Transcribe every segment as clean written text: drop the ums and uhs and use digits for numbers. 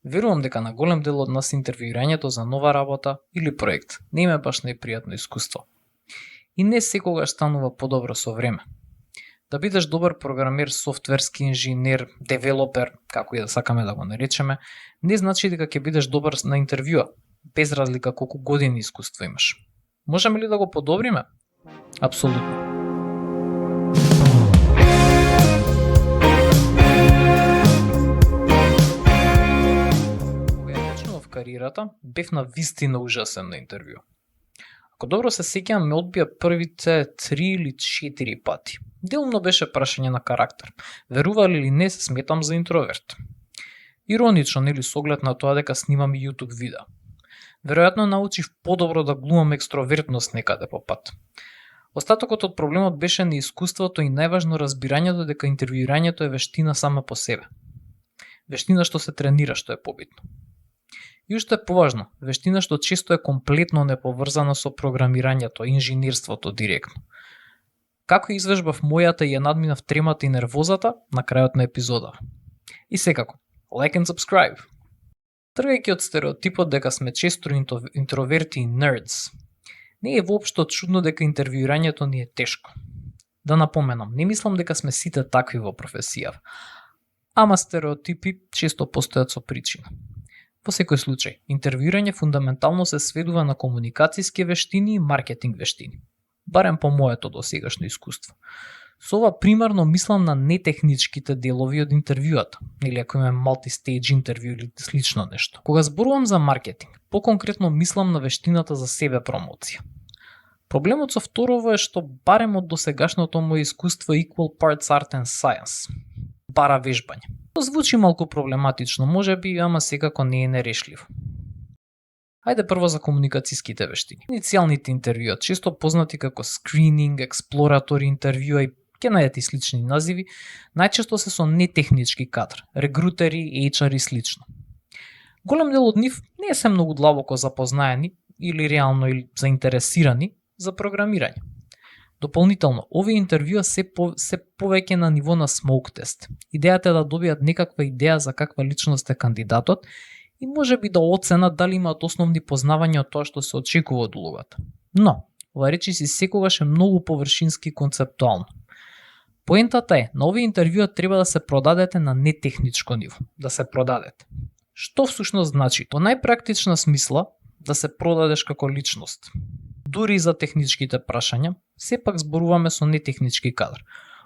Верувам дека на голем дел од нас интервјуирањето за нова работа или проект не им е баш најпријатно искуство. И не секогаш станува подобро со време. Да бидеш добар програмер, софтверски инженер, девелопер, како и да сакаме да го наречеме, не значи дека ќе бидеш добар на интервјуа, без разлика колку години искуство имаш. Можеме ли да го подобриме? Апсолутно. Кариерата, бев на вистина ужасен на интервју. Ако добро се сеќавам, ме одбија првите 3 или 4 пати. Делумно беше прашање на карактер. Верували или не, се сметам за интроверт. Иронично, нели, с оглед на тоа дека снимам и YouTube видеа. Веројатно научив подобро да глумам екстровертност некаде по пат. Остатокот од проблемот беше неискуството и најважно разбирањето дека интервјуирањето е вештина сама по себе. Вештина што се тренира, што е побитно. И уште поважно, вештина што често е комплетно неповрзана со програмирањето, инженерството директно. Како извежбав мојата и ја надминав тремата и нервозата на крајот на епизода. И секако, like and subscribe! Тргајќи од стереотипот дека сме често интроверти и nerds, не е воопшто чудно дека интервјуирањето ни е тешко. Да напоменам, не мислам дека сме сите такви во професија, ама стереотипи често постојат со причина. Во секој случај, интервјуирање фундаментално се сведува на комуникацијски вештини и маркетинг вештини, барем по моето досегашно искуство. Со ова примарно мислам на нетехничките делови од интервјуата, или ако имаме multi-stage интервју или слично нешто. Кога зборувам за маркетинг, поконкретно мислам на вештината за себе промоција. Проблемот со второво е што барем од досегашното моје искуство equal parts art and science. Бара вежбање. То звучи малку проблематично, можеби, ама секако не е нерешливо. Ајде прво за комуникацијските вештини. Иницијалните интервјуа, често познати како скрининг, експлоратори интервјуа и ке најдете слични називи, најчесто се со нетехнички кадр, регрутери, HR и слично. Голем дел од нив не се многу длабоко запознаени или реално или заинтересирани за програмирање. Дополнително, овие интервјуа се повеќе на ниво на smoke тест. Идејата е да добијат некаква идеја за каква личност е кандидатот и можеби да оценат дали имаат основни познавања од тоа што се очекува од улогата. Но, ова речиси секогаш е многу површински и концептуално. Поентата е, на овие интервјуа треба да се продадете на нетехничко ниво, да се продадете. Што всушност значи? По најпрактична смисла да се продадеш како личност. Дури и за техничките прашања, сепак зборуваме со нетехнички кадар.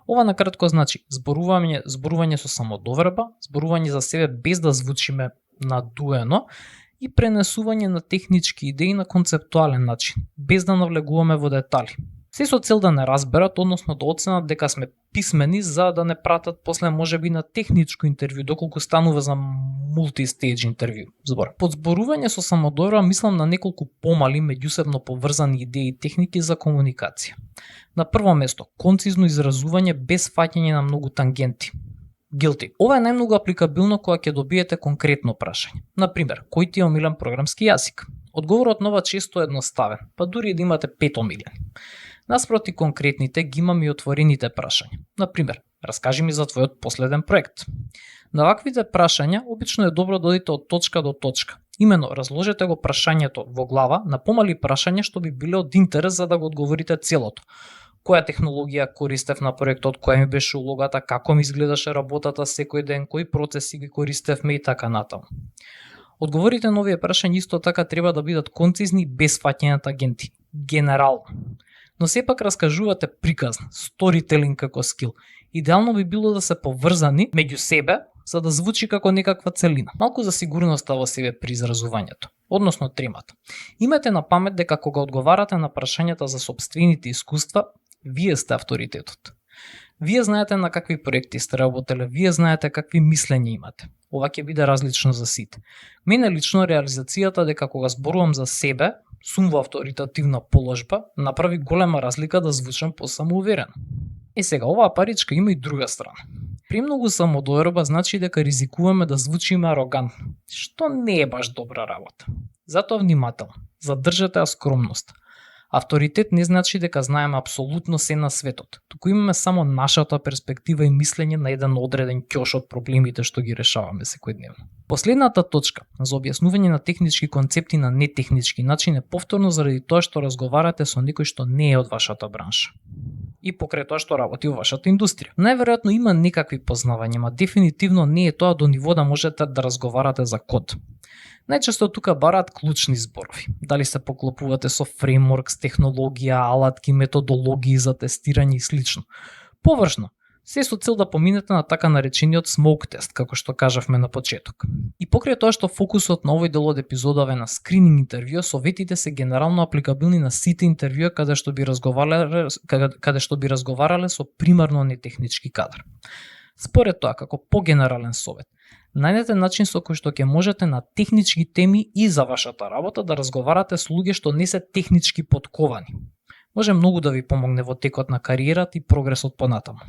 Ова накратко значи зборување со самодоверба, зборување за себе без да звучиме надуено и пренесување на технички идеи на концептуален начин, без да навлегуваме во детали. Се со цел да не разберат, односно да оценат дека сме писмени за да не пратат после можеби на техничко интервју, доколку станува за multi-stage интервју. Збор. Под зборување со самодоверба мислам на неколку помали меѓусебно поврзани идеи и техники за комуникација. На прво место, концизно изразување без фаќање на многу тангенти. Guilty. Ова е најмногу апликабилно кога ќе добиете конкретно прашање. Например, кој ти е омилен програмски јазик? Одговорот на ова често е едноставен, па дури и да имате 5 омилени. Наспроти конкретните ги имам и отворените прашања. Например, раскажи ми за твојот последен проект. На ваквите прашања обично е добро да одите од точка до точка. Имено, разложете го прашањето во глава на помали прашања што би биле од интерес за да го одговорите целото. Која технологија користев на проектот, која ми беше улогата, како ми изгледаше работата секој ден, кои процеси ги користевме и така натаму. Одговорите на овие прашања исто така треба да бидат концизни без фаќање на тангенти. Генерално. Но сепак раскажувате приказно, storytelling како скил. Идеално би било да се поврзани меѓу себе, за да звучи како некаква целина. Малку за сигурноста во себе при изразувањето, односно тремата. Имате на памет дека кога одговарате на прашањата за сопствените искуства, вие сте авторитетот. Вие знаете на какви проекти сте работеле, вие знаете какви мислења имате. Ова ќе биде различно за сите. Мене лично реализацијата дека кога зборувам за себе, сум во авторитативна положба, направи голема разлика да звучам посамоуверено. И сега, оваа паричка има и друга страна. Премногу самодоверба значи дека ризикуваме да звучиме арогантно, што не е баш добра работа. Затоа внимателно, задржете ја скромност. Авторитет не значи дека знаеме апсолутно се на светот, туку имаме само нашата перспектива и мислење на еден одреден ќош од проблемите што ги решаваме секојдневно. Последната точка за објаснување на технички концепти на нетехнички начин е повторно заради тоа што разговарате со некој што не е од вашата бранша и покрај тоа што работи во вашата индустрија. Најверојатно има некакви познавања, ма дефинитивно не е тоа до ниво да можете да разговарате за код. Најчесто тука бараат клучни зборови. Дали се поклопувате со фреймворкс, технологија, алатки, методологии за тестирање и слично. Површно, се со цел да поминете на така наречениот smoke тест, како што кажавме на почеток. И покрај тоа што фокусот на овој дел од епизодава е на скрининг интервју, советите се генерално апликабилни на сите интервјуа каде што би разговарале со примарно нетехнички кадар. Според тоа, како погенерален совет, најдете начин со кој што ќе можете на технички теми и за вашата работа да разговарате со луѓе што не се технички потковани. Може многу да ви помогне во текот на кариерата и прогресот понатаму.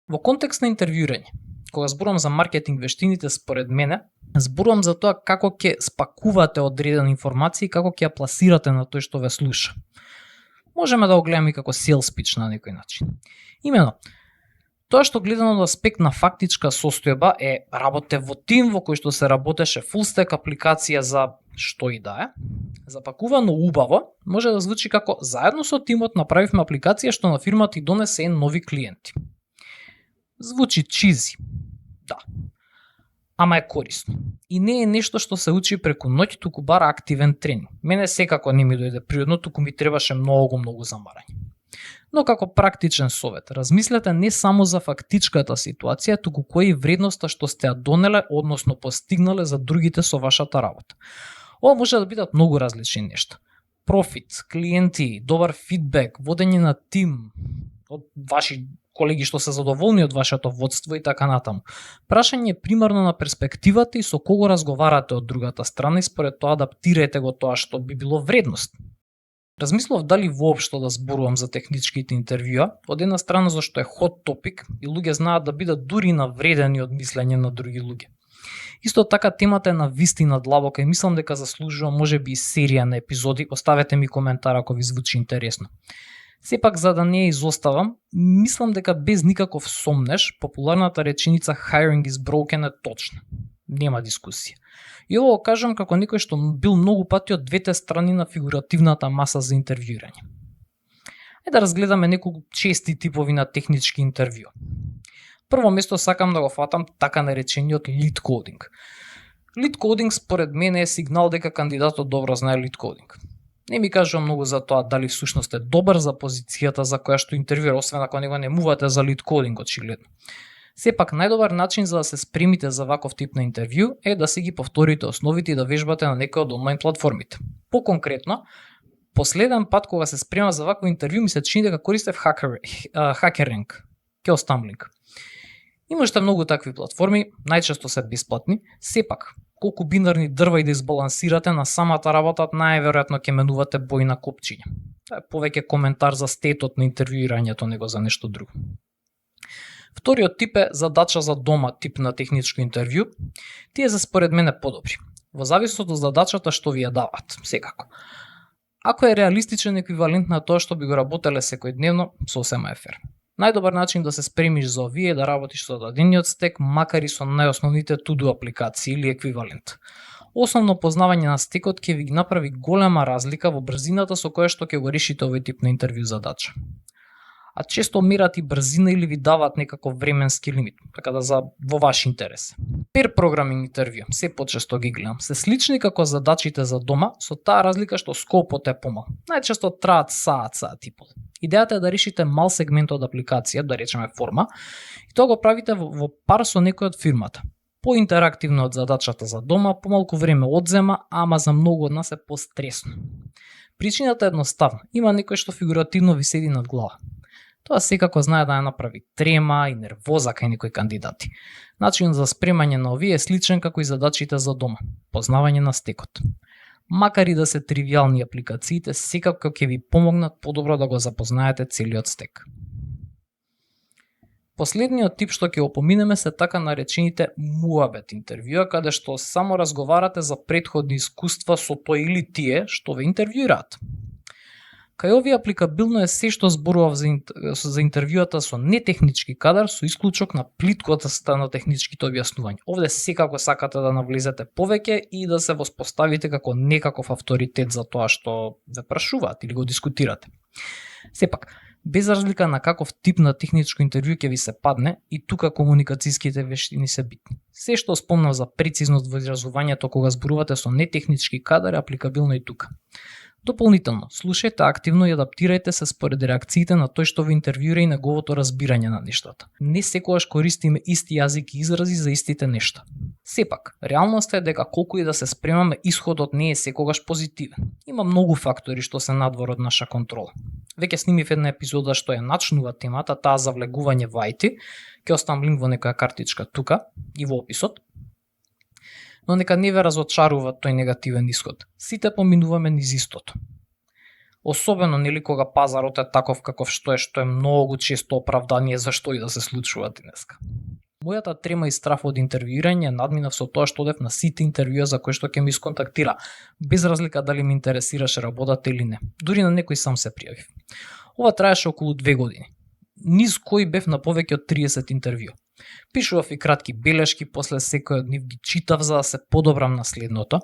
Во контекст на интервјуирање, кога зборувам за маркетинг вештините, според мене, зборувам за тоа како ќе спакувате одредена информација и како ќе ја пласирате на тој што ве слуша. Можеме да го гледаме и како sales pitch на некој начин. Имено, тоа што гледано од аспект на фактичка состојба е работе во тим во кој што се работеше full stack апликација за што и да е. Запакувано убаво, може да звучи како заедно со тимот направивме апликација што на фирмата и донесе нови клиенти. Звучи чизи, да, ама е корисно. И не е нешто што се учи преку ноќ, туку бара активен тренинг. Мене секако не ми дојде природно, туку ми требаше многу замарање. Но како практичен совет, размислете не само за фактичката ситуација, туку кој е вредноста што сте ја донеле, односно постигнале за другите со вашата работа. Ова може да бидат многу различни нешта. Профит, клиенти, добар фидбек, водење на тим, од ваши колеги што се задоволни од вашето водство и така натаму. Прашање е примарно на перспективата и со кого разговарате од другата страна и според тоа адаптирајте го тоа што би било вредност. Размислов дали воопшто да зборувам за техничките интервјуа, од една страна зашто е hot topic и луѓе знаат да бидат дури навредени од мислење на други луѓе. Исто така темата е на вистина длабока и мислам дека заслужува можеби и серија на епизоди, оставете ми коментар ако ви звучи интересно. Сепак, за да не ја изоставам, мислам дека без никаков сомнеш, популарната реченица hiring is broken е точна. Нема дискусија. И ово кажам како некој што бил многу пати од двете страни на фигуративната маса за интервјуирање. Да разгледаме неколку чести типови на технички интервју. Прво место сакам да го фатам така наречениот lead coding. Lead coding според мене е сигнал дека кандидатот добро знае lead coding. Не ми кажува многу за тоа дали всушност е добар за позицијата за која што интервјуира, освен ако него не мувате за lead coding очигледно. Сепак, најдобар начин за да се спремите за ваков тип на интервју е да си ги повторите основите и да вежбате на некој од онлайн платформите. Поконкретно, последен пат кога се спремав за вакво интервју ми се чини дека користев HackerRank, Stumbling. Има уште многу такви платформи, најчесто се бесплатни, сепак, колку бинарни дрва и да избалансирате на самата работа, најверојатно ќе менувате бојна копчиња. Тоа е повеќе коментар за стетот на интервјуирањето, него за нешто друго. Вториот тип е задача за дома тип на техничко интервју. Тие се според мене подобри, во зависност од задачата што ви ја дават, секако. Ако е реалистичен еквивалент на тоа што би го работеле секојдневно, сосема е фер. Најдобар начин да се спремиш за овие е да работиш со дадениот стек, макар и со најосновните to-do апликации или еквивалент. Основно познавање на стекот ќе ви направи голема разлика во брзината со која што ќе го решите овој тип на интервју задача. А често мерат и брзина или ви дават некаков временски лимит, така да во ваш интерес. Pair programming интервју, се почесто ги гледам, се слични како задачите за дома, со таа разлика што скопот е помал. Најчесто траат саат и пол. Идејата е да решите мал сегмент од апликација, да речеме форма, и тоа го правите во пар со некој од фирмата. Поинтерактивно од задачата за дома, помалку време одзема, ама за многу од нас е постресно. Причината е едноставна, има некој што фигуративно ви седи над глава. Тоа секако знае да ја направи трема и нервоза кај некои кандидати. Начинот за спремање на овие е сличен како и задачите за дома, познавање на стекот. Макар и да се тривијални апликациите, секако ќе ви помогнат подобро да го запознаете целиот стек. Последниот тип што ќе опоминеме се така наречените муабет интервјуа, каде што само разговарате за претходни искуства со тој или тие што ве интервјуираат. Кај овие апликабилно е се што зборував за интервјуата со нетехнички кадар, со исклучок на плиткота на техничките објаснувања. Овде секако сакате да навлезете повеќе и да се воспоставите како некаков авторитет за тоа што ве прашуваат или го дискутирате. Сепак, без разлика на каков тип на техничко интервју ќе ви се падне, и тука комуникацијските вештини се битни. Се што спомнав за прецизност во изразувањето кога зборувате со нетехнички кадар е апликабилно и тука. Дополнително, слушајте активно и адаптирајте се според реакциите на тој што ви интервјуира и неговото разбирање на нештата. Не секогаш користиме исти јазик и изрази за истите нешта. Сепак, реалноста е дека колку и да се спремаме, исходот не е секогаш позитивен. Има многу фактори што се надвор од наша контрола. Веќе снимив една епизода што ја начнува темата, таа за влегување во IT, ќе оставам линк во некоја картичка тука и во описот. Но нека не ве разочарува тој негативен исход. Сите поминуваме низ истото. Особено нели кога пазарот е таков каков што е многу често оправдание за што и да се случува денеска. Мојата трема и страф од интервјуирање надминав со тоа што одев на сите интервјуа за кои што ќе ми исконтактира, без разлика дали ми интересираше работата или не. Дури на некој сам се пријавив. Ова траеше околу 2 години. Низ кои бев на повеќе од 30 интервјуа. Пишував и кратки белешки, после секој од нив ги читав за да се подобрам на следното.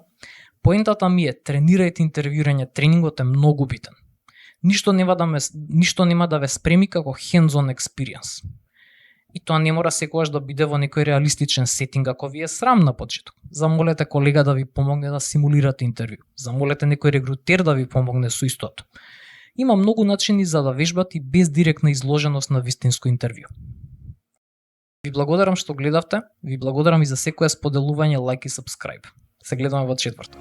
Поентата ми е тренирајте интервјуирање, тренингот е многу битен. Ништо нема да ве спреми како hands-on experience. И тоа не мора секогаш да биде во некој реалистичен сетинг ако ви е срам на почеток. Замолете колега да ви помогне да симулирате интервју. Замолете некој рекрутер да ви помогне со истото. Има многу начини за да вежбате без директна изложеност на вистинско интервју. Ви благодарам што гледавте, ви благодарам и за секое споделување, лайк и сабскрајб. Се гледаме во четврток.